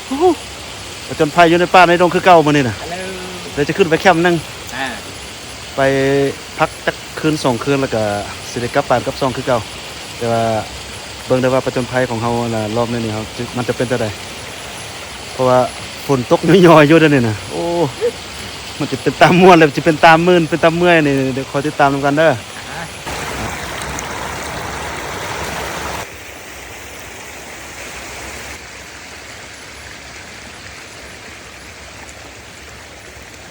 ໂອ້ໂຫ ຜະຈົນໄພຢູ່ໃນປ່າໃນດົງຄືເກົ່າມື້ນີ້ນະ. ເລີ ດຽວຈະຂຶ້ນໄປແຄມໜຶ່ງ ອ່າ ໄປພັກຈັກຄືນສອງຄືນ ແລ້ວກະຊິໄດ້ກັບບ້ານກັບຊ່ອງຄືເກົ່າ. ແຕ່ວ່າເບິ່ງໄດ້ວ່າຜະຈົນໄພຂອງເຮົາລະ ລອບນີ້ນີ້ເຮົາ ມັນຈະເປັນຈັ່ງໃດ ເພາະວ່າຝົນຕົກຍ້ອຍໆຢູ່ດຽວນີ້ນະ. ໂອ້ ມັນຈະເປັນຕາມ່ວນ ແລະ ຈະເປັນຕາມື່ນ ເປັນຕາເມື່ອຍນີ້ ດຽວຄອຍຕິດຕາມນຳກັນເດີ.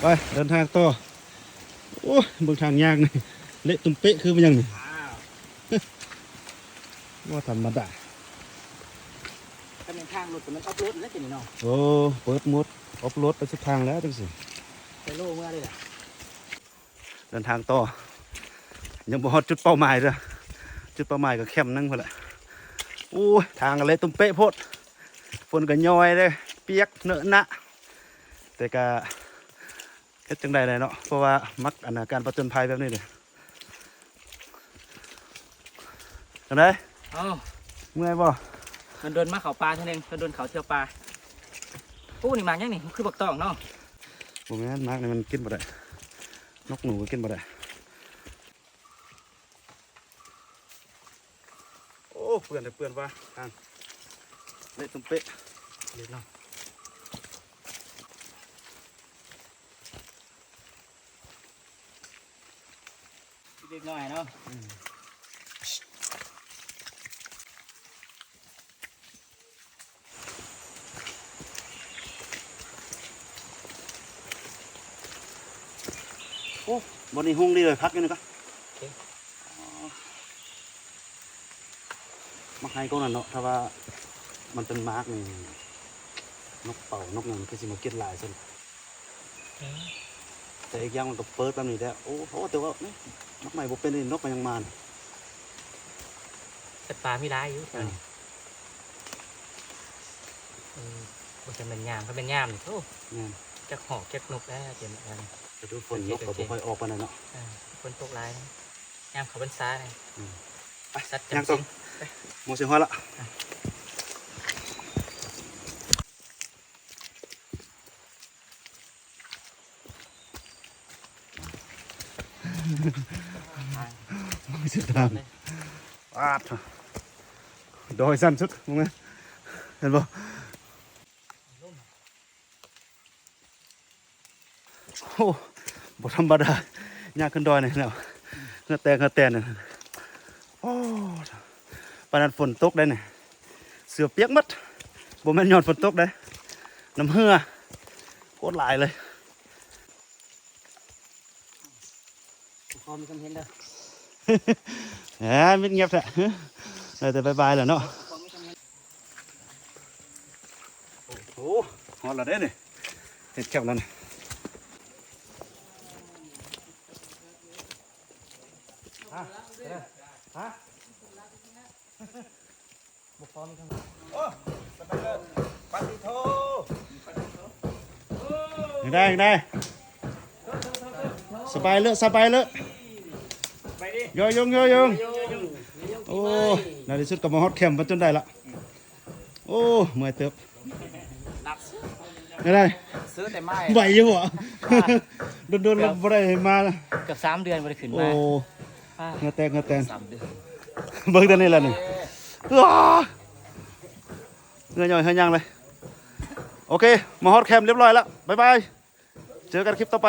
ໄປເດີນທາງຕໍ່. ໂອ້ຍ ເບິ່ງທາງຍາກນີ້ ເລະຕຸ່ມເປະຄືມັນຫຍັງນີ້ ບໍ່ທຳມະດາ. ຄັນແມ່ນທາງລົດກໍແມ່ນອອຟໂຣດແລ້ວ ໂອ້ ເປີດໝົດ ອອຟໂຣດໄປສຸດທາງແລ້ວຈັ່ງຊີ້ ໄປໂລເມືອເລີຍແຫຼະ. ເດີນທາງຕໍ່ ຍັງບໍ່ຮອດຈຸດເປົ້າໝາຍເດີ້ ຈຸດເປົ້າໝາຍກໍແຄມໜຶ່ງພຸ້ນແຫຼະ. ໂອ້ຍ ທາງກໍເລະຕຸ່ມເປະໂພດ ຝົນກໍຍ້ອຍເດ້ ປຽກເນາະນະ ແຕ່ກໍເຮັດຈັ່ງໃດໄດ້ເນາະ ເພາະວ່າມັກອັນນະ ການຜະຈົນໄພແບບນີ້ເດ້. ຈັ່ງໃດ? ເອົ້າ ເມື່ອຍບໍ່? ດົນໆມາເຂົ້າປ່າເທື່ອໜຶ່ງ ດົນໆເຂົ້າທ່ຽວປ່າ. ໂອ້ ນີ້ໝາກຫຍັງນີ້? ຄືບັກຕອງເນາະ. ບໍ່ແມ່ນ ໝາກນີ້ມັນກິນບໍ່ໄດ້ ນົກໜູກໍກິນບໍ່ໄດ້. ໂອ້ ເປື້ອນແທ້ເປື້ອນວ່າ ທາງເລະຕຸ່ມເປະ ເລະເນາະ. ເລັກນ້ອຍເນາະ. ອືມ ໂອ້ ບ່ອນນີ້ຮຸ່ງດີເລີຍ ພັກຢູ່ນີ້ກະ. ໂອເຄ ໝາກໄຮກອງນັ້ນເນາະ ຖ້າວ່າມັນເປັນໝາກນີ້ ນົກເປົ້າ ນົກຫຍັງຄືຊິມາກິນຫຼາຍຊັ້ນ. ເອີ ແຕ່ອີກຢ່າງມັນກໍເປີດແບບນີ້ແຫຼະ. ໂອ້ ໂອ້ ແຕ່ວ່ານີ້ ໝາກໄມ້ບໍ່ເປັນນີ້ ນົກກໍຍັງມານະ. ສັດປ່າມີຫຼາຍຢູ່. ເອີ ເອີ ບໍ່ຊັ້ນແມ່ນຍາມ ຄັນແມ່ນຍາມນີ້ ໂອ້ ແມ່ນ ຈັກຫອກຈັກນົກແລ້ວ ເປັນອັນ ລະດູຝົນນົກກໍບໍ່ຄ່ອຍອອກປານໃດເນາະ. ເອີ ຝົນຕົກຫຼາຍ ຍາມເຂົ້າພັນສານີ້. ອືມ ໄປ ສັດຈຳສິນ ໄປ ໝູ່ຊິຮອດລະ. ເສັ້ນທາງ ປາດ ດອຍຊັນສຸດ ເຫັນບໍ່? ໂອ້ ບໍ່ທຳມະດາ ຍ່າງຂຶ້ນດອຍນີ້ເນາະ ເຫື່ອແຕກເຫື່ອແຕນ. ໂອ້ ປານນັ້ນຝົນຕົກໄດ໋ນີ້ ເສື້ອປຽກໝົດ. ບໍ່ແມ່ນຍ້ອນຝົນຕົກໄດ໋ ນ້ຳເຫື່ອໂຄດຫຼາຍເລີຍ. ບໍ່ພໍມີຄຳເຫັນເດີ ແໝ ມິດງຽບແທ້ ໄດ້ແຕ່ບາຍບາຍແຫຼະເນາະ. ໂອ້ ຮອດແລ້ວເດ້ນີ້ ເຮັດແຄບແລ້ວນີ້. ຮະ ຮະ ບໍ່ພໍມີຄຳ ໂອ້ ສະບາຍເລີຍ ປາຕິໂທ ໄດ້ ໄດ້ ສະບາຍເລີຍ ສະບາຍເລີຍ ໄປດິ ໂຍຍົງ ໂຍຍົງ ໂຍຍົງ ໂອ້ ໃນທີ່ສຸດກໍມາຮອດແຄມມັນຈົນໄດ້ລະ. ໂອ້ ເມື່ອຍເຕີບ ໜັກ ໄດ້ ຊື້ແຕ່ໄມ້ ໄຫວຢູ່ບໍ່? ອ່າ ດົນໆແລ້ວບໍ່ໄດ້ມາ ເກືອບສາມເດືອນບໍ່ໄດ້ຂຶ້ນມາ. ໂອ້ ອ່າ ເຫື່ອແຕກ ເຫື່ອແຕນ ສາມເດືອນ ເບິ່ງແຕ່ນີ້ລະນີ້ ເອີ ເຫື່ອຍ້ອຍເຫື່ອຍັງເລີຍ. ໂອເຄ ມາຮອດແຄມຮຽບຮ້ອຍລະ ບາຍບາຍ ເຈີກັນຄລິບຕໍ່ໄປ.